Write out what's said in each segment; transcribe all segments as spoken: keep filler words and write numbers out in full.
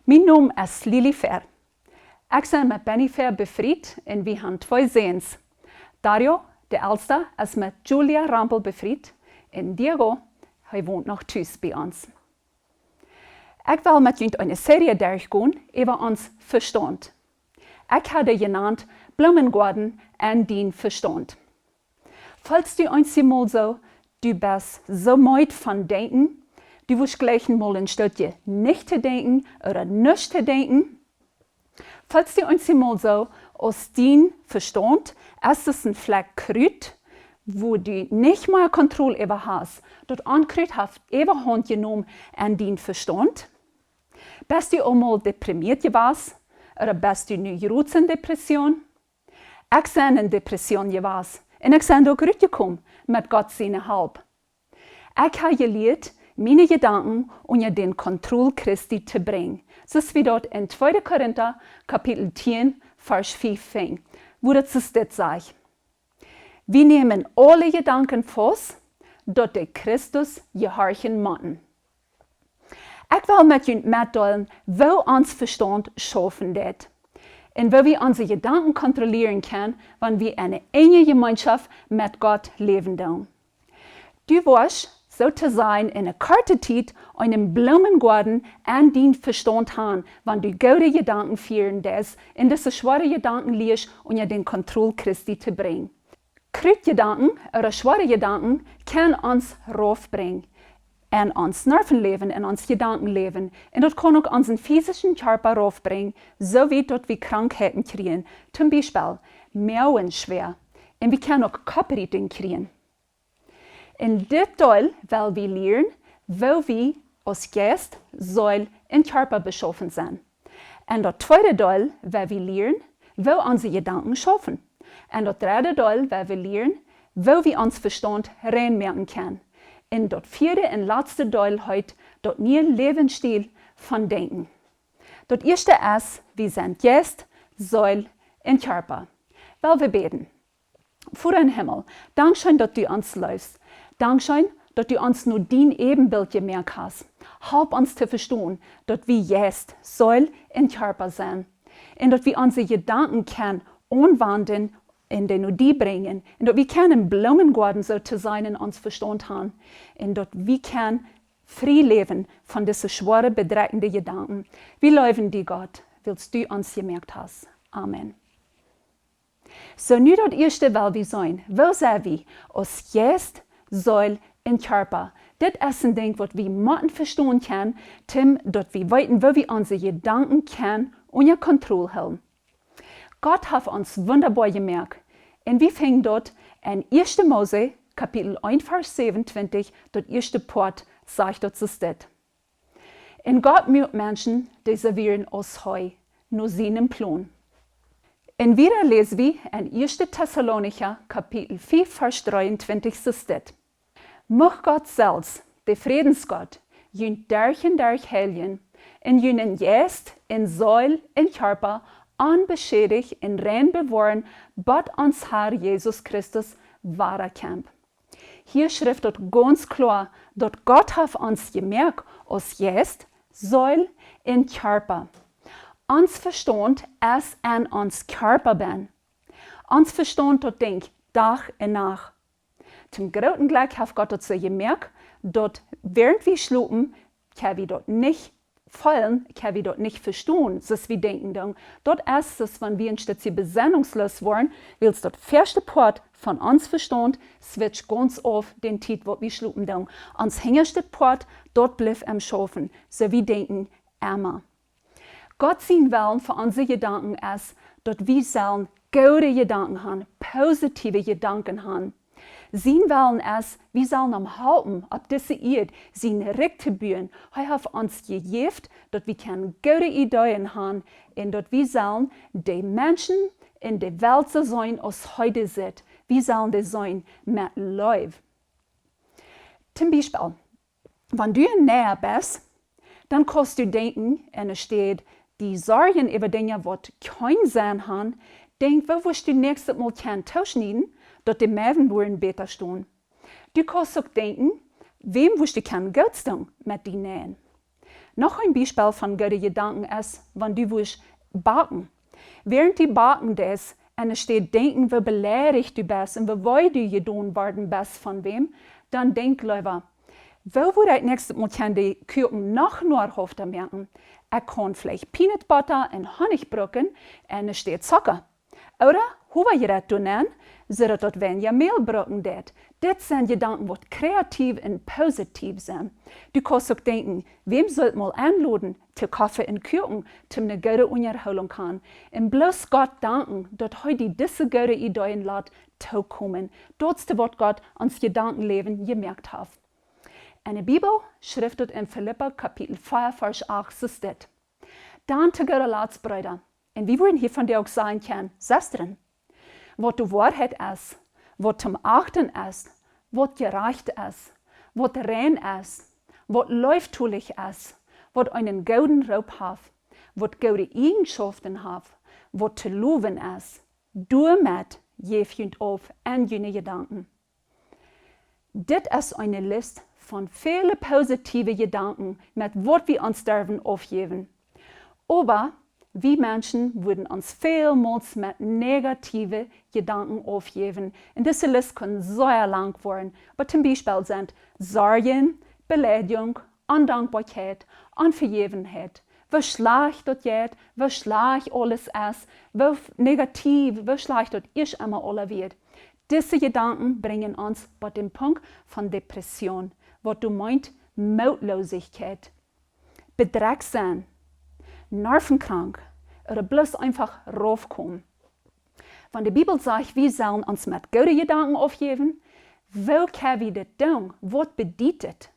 Mien Nomen es Lili Fehr. Ekj sie met Benny Fehr befriet un wie haben twee Säns. Dario, de elsta, es met Julia Rampel befriet un Diego, hee wont noch tus bie ons. Ekj well met junt eene Serie derchgonen äwa ons Vestaunt. Ekj hab dee jenant Bloomengoaden en dien Vestaunt. Feelst du eenjemol soo, du best soo meed von denkjen, du wurscht jleichen mol een Stootje nich to denkjen ooda nuscht to denkjen? Feelst du eenjemol soo, aus dien Vestaunt es aus een Flakj Krut, wua du nich mea Kontroll äwa hast? Daut Onkrut haft Äwahaunt jenomen en dien Vestaunt. Best du aul mol deprimiert jewast? Ooda best du nu jrods en Depression? Ekj sie en Depression jewast un ekj sie doa rutjekomen met Gott siene Help. Ekj hab jelieet, miene Jedanken unja dän Kontroll Christi to brinjen, soo aus wie daut en tweede Korinta Kapitel tieen, Varsch fief finjen, wua daut soo dit sajcht: Wie nämen aule Jedanken faust, daut dee Christus jehorchen motten. Ekj well met junt metdeelen, woo ons Vestaunt schaufen deit un woo wie onse Jedanken kontrollieren kjennen, wan wie en eene enje Jemeenschoft met Gott läwen doonen. Du woascht, soo to sajen, en eene korte Tiet eenen Bloomengoaden en dien Vestaunt haben, wan du goode Jedanken fieren deist un dise schwoare Jedanken lieescht unja dän Kontroll Christi to brinjen. Krutjedanken ooda schwoare Jedanken kjennen ons raufbrinjen en ons Nervenläwen, en ons Jedankenläwen. Un daut kaun uk onsen physischen Kjarpa raufbrinjen, soo wiet daut wie Krankheiten kjrieen. Toom Biespel Moagenschwäa. Un wie kjennen uk Kopprieten kjrieen. En dit Deel well wie lieren, woo wie aus Jeist, Seel un Kjarpa beschaufen sent. En daut tweede Deel well wie lieren, woo onse Jedanken schaufen. En daut dredde Deel well wie lieren, woo wie ons Vestaunt rein moaken kjennen. En daut vieede un latste Deel heet daut niee Läwensstiel von Denkjen. Daut ieeschte es, wie sent Jeist, Seel un Kjarpa. Well wie bäden. Voda em Himmel, dankscheen, daut du ons leefst. Dankscheen, daut du ons no dien Äwenbilt jemoakt hast. Halp ons to vestonen, daut wie Jeist, Seel un Kjarpa sent. Un daut wie onse Jedanken kjennen aunwenjen un dee no die brinjen. Un daut wie kjennen Bloomengoaden, soo to sajen, en ons Vestaunt haben. Un daut wie kjennen frie läwen von dise schwoare, bedrekjende Jedanken. Wie leewen die, Gott, wiels du ons jemoakt hast. Amen. Soo, nu daut ieeschte well wie seenen, woo sent wie aus Jeist, Seel un Kjarpa? Dit es een Dinkj, waut wie motten vestonen kjennen, toom daut wie weeten, woo wie onse Jedanken kjennen unja Kontroll hoolen. Gott haft ons wundaboa jemoakt. Un wie finjen daut en ieeschte Mose, Kapitel eent, Varsch säwenuntwintich, daut ieeschte Poat, sajcht daut soo dit: Un Gott muak Menschen, dee soo wieren aus hee, no sienen Plon. Un wieda läs wie en ieeschte Tessalonicha, Kapitel fief, Varsch dreeuntwintich, soo dit: Mucht Gott selfst, de Frädensgott, junt derch un derch heiljen, un junen Jeist un Seel un Kjarpa onbeschädicht un rein bewoaren, bat ons Har Jesus Christus wada kjemt. Hia schrift daut gaunz kloa, daut Gott haft ons jemoakt aus Jeist, Seel un Kjarpa. Ons Vestaunt es en ons Kjarpa benn. Ons Vestaunt, daut denkjt Dach un Nacht. Toom grooten Jlekj haft Gott daut soo jemoakt, daut wäarent wie schlopen, kjenn wie daut nich feelen, kjenn wie daut nich vestonen, soo aus wie denkjen doonen. Daut es, soo aus wan wie een Stootje besennungsloos woaren, wiels daut väaschte Poat von ons Vestaunt switcht gaunz auf dän Tiet, waut wie schlopen doonen. Ons hinjaschte Poat, daut blift aum schaufen, soo wie denkjen emma. Gott sien Wellen fa onse Jedanken es, daut wie sellen goode Jedanken haben, positive Jedanken haben. Sien Wellen es, wie sellen am halpen, opp dise Ieed sien Rikj to buen. Hee haft ons jejäft, daut wie kjennen goode Ideeen haben un daut wie sellen de Menschen en de Welt soo seenen, aus hee dee sitt. Wie sellen dee seenen met Leew. Toom Biespel, wan du een Noba best, dan kaust du denkjen, enne Städ die sorjen äwa Dinja, waut kjeen Senn haben, denkj, woo wurscht du näakjstet Mol kjennen tooschnieden, daut de Moawen wudden bäta stonen. Du kaust uk denkjen, wäm wurscht du kjennen Goots doonen met dien Noba. Noch een Biespel von goode Jedanken es, wan du wurscht backen. Wäarent du backen deist, enne Städ denkjen, woo beleidicht du best un woo wee du jedonen worden best von wäm, dan denkj leewa: Woo wudd ekj näakjstet Mol kjennen de Kuaken noch noahafta moaken? Ekj kaun veleicht Peanut Butter un Honnich brucken, enne Städ Zocka. Ooda: Hoo wudd ekj daut doonen, soo daut daut weinja Mäl brucken deit? Dit sent Jedanken, waut kreativ un positiev sent. Du kaust uk denkjen: Wäm sull ekj mol enloden to Koffe un Kuaken, toom ne goode Unjahoolunk han? Un bloos Gott danken, daut hee die dise goode Ideeen lat tookomen. Daut es waut Gott ons Jedankenläwen jemoakt haft. Enne Bibel schrift daut en Filippa Kapitel vea, Varsch acht, soo steit: Dan to gooda Latst, Breeda, un wie wudden hia von die uk sajen kjennen, Sestren, waut de Woarheit es, waut toom achten es, waut jerajcht es, waut rein es, waut leeftolich es, waut eenen gooden Roop haft, waut goode Eajenschoften haft, waut to lowen es, doamet jäft junt auf en june Jedanken. Dit es eene List von väle positiewe Jedanken, met waut wie ons derwen aufjäwen. Oba wie Menschen wudden ons välmols met negatiewe Jedanken aufjäwen. Un dise List kaun sea lang woaren. Oba toom Biespel sent Sorjen, Beleidigung, Ondankboakjeit, Onvejäwenheit. Woo schlajcht daut jeit, woo schlajcht aules es, woo f-, negatiev, woo schlajcht daut es emma aula wia. Dise Jedanken brinjen ons bat dän Punkt von Depression, waut doa meent Mootlosigkjeit, bedrekjt sennen, nervenkrank ooda bloos eenfach raufkomen. Wan de Bibel sajcht, wie sellen ons met goode Jedanken aufjäwen, woo kjenn wie dit doonen? Waut bediet dit?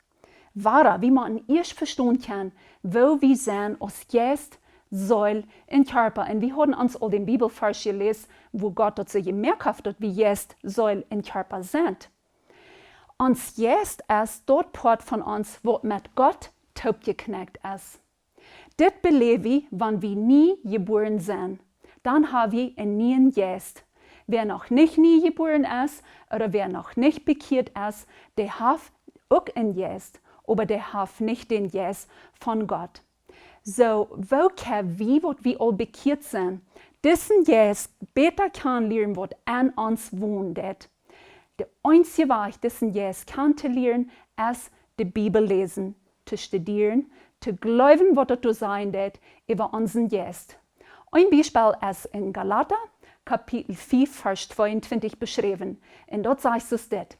Wada, wie motten ieescht vestonen kjennen, woo wie sent aus Jeist, Seel un Kjarpa. Un wie hauden ons aul dän Bibelvarsch jeläst, woo Gott daut soo jemoakt haft, daut wie Jeist, Seel un Kjarpa sent. Ons Jeist es daut Poat von ons, waut met Gott toopjekjnett es. Dit beläw wie, wan wie nie jebuaren sent. Dan ha wie eenen nieen Jeist. Wäa noch nich nie jebuaren es, ooda wäa noch nich bekjieet es, dee haft uk eenen Jeist, oba dee haft nich dän Jeist von Gott. Soo, woo kjenn wie, waut wie aul bekjieet sent, disen Jeist bäta kjanen lieren, waut en ons wonen deit? De eensje Wajch, disen Jeist kjanen to lieren, es de Bibel läsen, to studieren, to jleewen, waut daut doa sajen deit äwa onsen Jeist. Een Biespel es en Galata, Kapitel fief, Varsch tweeuntwintich beschräwen. Un daut sajcht soo dit: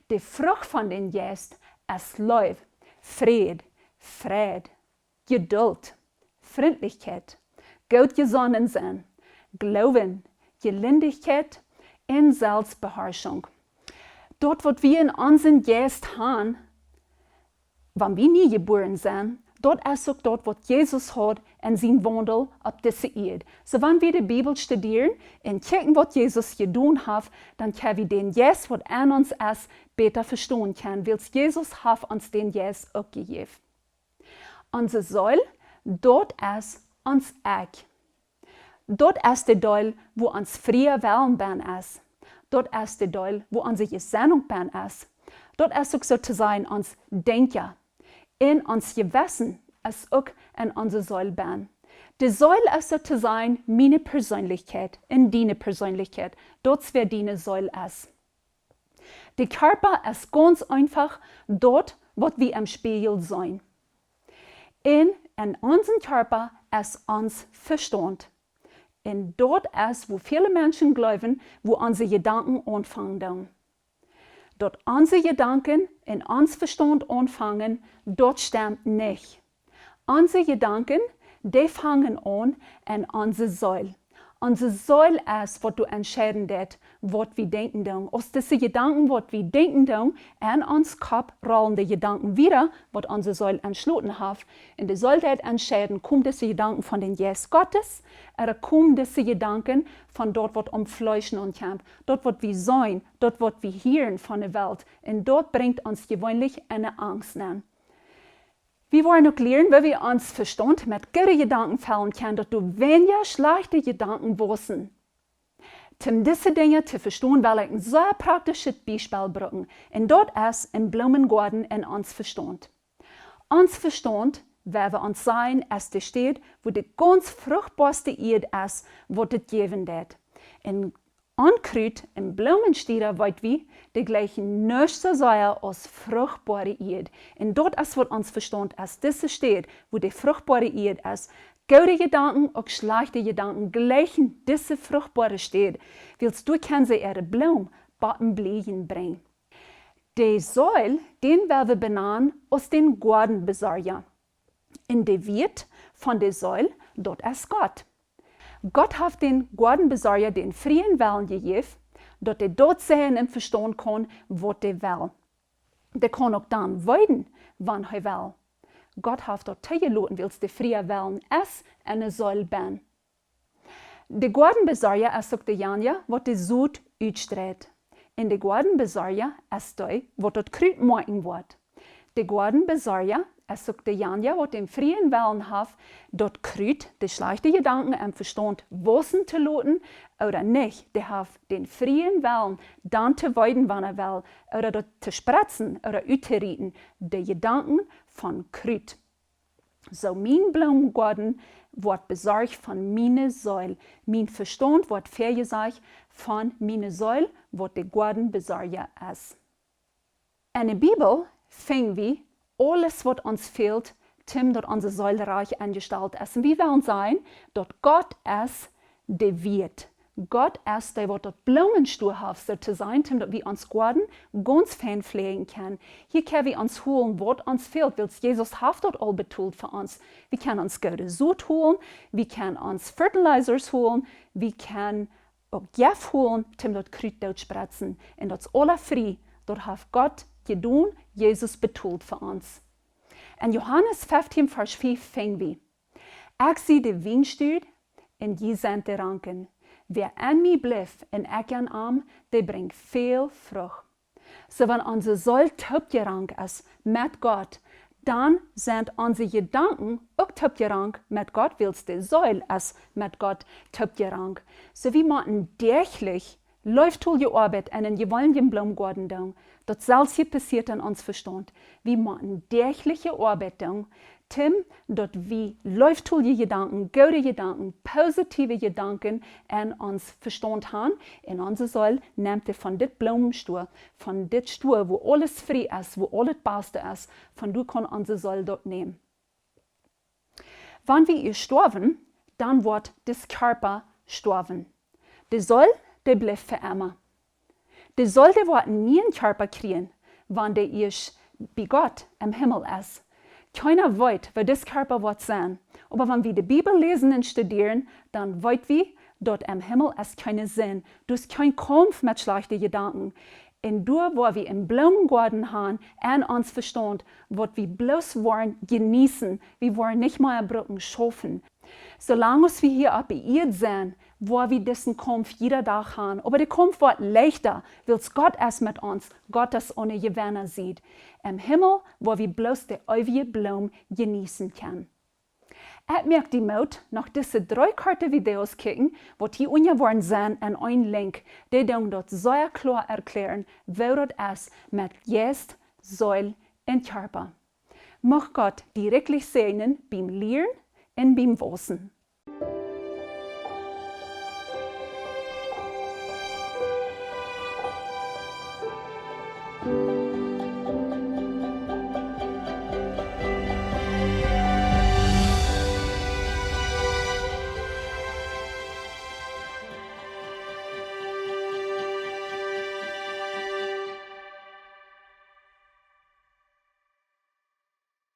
De Frucht von dän Jeist es Leew, Fräd, Freid, Jeduld, Frintlichkjeit, goot jesonnen sennen, Gloowen, Jelindichkjeit un Selfstbeharschunk. Daut, waut wie en onsen Jeist han, wan wie nie jebuaren sent, daut es uk daut, waut Jesus haud en sien Waundel opp dise Ieed. Soo, wan wie de Bibel studieren un kjikjen, waut Jesus jedonen haft, dan kjenn wie dän Jeist, waut en ons es, bäta vestonen kjennen, wiels Jesus haft ons dän Jeist uk jejäft. Onse Seel, daut es ons Ekj. Daut es de Deel, wua ons fria Wellen bennen es. Daut es de Deel, wua onse Jesennunk bennen es. Daut es uk soo to sajen ons Denkjen. Un ons Jewessen es uk en onse Seel bennen. De Seel es soo to sajen miene Perseenlichkjeit un diene Perseenlichkjeit. Daut es, wäa diene Seel es. De Kjarpa es gaunz eenfach daut, waut wie em Spieejel seenen. Un en onsen Kjarpa es ons Vestaunt. Un daut es, wua väle Menschen jleewen, wua onse Jedanken aunfangen doonen. Daut onse Jedanken un ons Vestaunt aunfangen, daut stemt nich. Onse Jedanken, dee fangen aun en onse Seel. Onse Seel es, waut doa entscheiden deit, waut wie denkjen doonen. Aus dise Jedanken, waut wie denkjen doonen, en ons Kopp rollen de Jedanken wieda, waut onse Seel entschloten haft. Un de Seel deit entscheiden, komen dise Jedanken von dän Jeist Gottes, ooda komen dise Jedanken von daut, waut om Fleesch nopp kjemt, daut, waut wie seenen, daut, waut wie hieren von de Welt. Un daut brinjt ons jeweenlich en de Angst nenn. Wie woaren uk lieren, woo wie ons Vestaunt met goode Jedanken fellen kjennen, daut doa weinja schlajchte Jedanken wausen. Om dise Dinja to vestonen, well ekj een sea praktischet Biespel brucken, un daut es een Bloomengoaden en ons Vestaunt. Ons Vestaunt, woa wie ons sajen, es de Städ, wua de gaunz fruchtboaste Ieed es, waut et jäwen deit. Un Onkrut un Bloomenstieda, weet wie, dee jlikjen nuscht soo sea aus fruchtboare Ieed. Un daut es waut ons Vestaunt es, dise Städ, wua de fruchtboare Ieed es. Goode Jedanken, uk schlajchte Jedanken, jlikjen dise fruchtboare Städ, wiels doa kjennen see äare Bloom bott em Blieejen brinjen. De Seel, dän well wie benanen aus dän Goadenbesorja. Un de Wieet von de Seel, daut es Gott. Gott haft dän Goadenbesorja dän frieen Wellen jejäft, daut dee daut sajen un vestonen kaun, waut dee well. Dee kaun uk dan weeden, wan hee well. Gott haft daut toojeloten, wiels de frie Wellen es en de Seel benn. De Goadenbesorja es uk dejanja, waut de Sot utstreit. Un de Goadenbesorja es dee, waut daut Krut moaken woat. De Goadenbesorja es uk dejanja, waut dän frieen Wellen haft, daut Krut, de schlajchte Jedanken em Vestaunt wausen to loten, ooda nich. Dee haft dän frieen Wellen, dan to weeden, wan hee well, ooda daut to spretzen, ooda uttoroden, de Jedanken von Krut. Soo mien Bloomgoaden woat besorcht von miene Seel. Mien Vestaunt woat väajesajcht von miene Seel, waut de Goadenbesorja es. En de Bibel finj wie aules, waut ons fält, toom daut onse Seel rajcht enjestalt es. Un wie wellen sajen, daut Gott es de Wieet. Gott es dee, waut daut Bloomenstoa haft, soo to sajen, toom daut wie ons Goaden gaunz fein fläajen kjennen. Hia kjenn wie ons holen, waut ons fält, wiels Jesus haft daut aul betolt fa ons. Wie kjennen ons goode Sot holen, wie kjennen ons Fertilizers holen, wie kjennen uk Jeft holen, toom daut Krut dootspretzen. Un daut es aula frie, daut haft Gott jedonen, Jesus betolt fa ons. En Johanes feftieen, Varsch fief finj wie: Ekj sie de Wienstock, un jie sent de Ranken. Wäa en mie blift un ekj en am, dee brinjt väl Frucht. Soo wan onse Seel toopjerankt es met Gott, dan sent onse Jedanken uk toopjerankt met Gott, wiels de Seel es met Gott toopjerankt. Soo wie motten däachlich leeftolje Oabeit en een jeweeneljen Bloomgoaden doonen. Daut selwje passieet en ons Vestaunt. Wie motten däachliche Oabeit doonen, toom daut wie leeftolje Jedanken, goode Jedanken, positive Jedanken en ons Vestaunt han, un onse Seel nemt dee von dit Bloomenstoa, von dit Stoa, wua aules frie es, wua aulet baste es, von doa kaun onse Seel daut nämen. Wan wie ieescht stoawen, dan woat dis Kjarpa stoawen. De Seel, dee blift fa emma. De Seel, dee woat een nieen Kjarpa kjrieen, wan dee ieescht bie Gott em Himmel es. Kjeena weet, woo dis Kjarpa woat sennen. Oba wan wie de Bibel läsen un studieren, dan weet wie, daut em Himmel es kjeene Sind. Doa es kjeen Kaumf met schlajchte Jedanken. Un doa woa wie een Bloomgoaden han en ons Vestaunt, waut wie bloos woaren jeneeten, wie woaren nich mea brucken schaufen. Soo lang aus wie hia opp de Ieed sent, woa wie disen Kaumf jieda Dach han. Oba de Kaumf woat leichta, wiels Gott es met ons, Gott es aun de Jewenna Sied. Em Himmel woa wie bloos de eewje Bloom jeneeten kjennen. Ekj moak die Moot, no dise dree korte Videos kjikjen, waut hia unja woaren sennen, en een Link, dee doonen daut sea kloa erkjläaren, woo daut es met Jeist, Seel un Kjarpa. Mucht Gott die rikjlich säajnen biem Lieren un biem Wausen.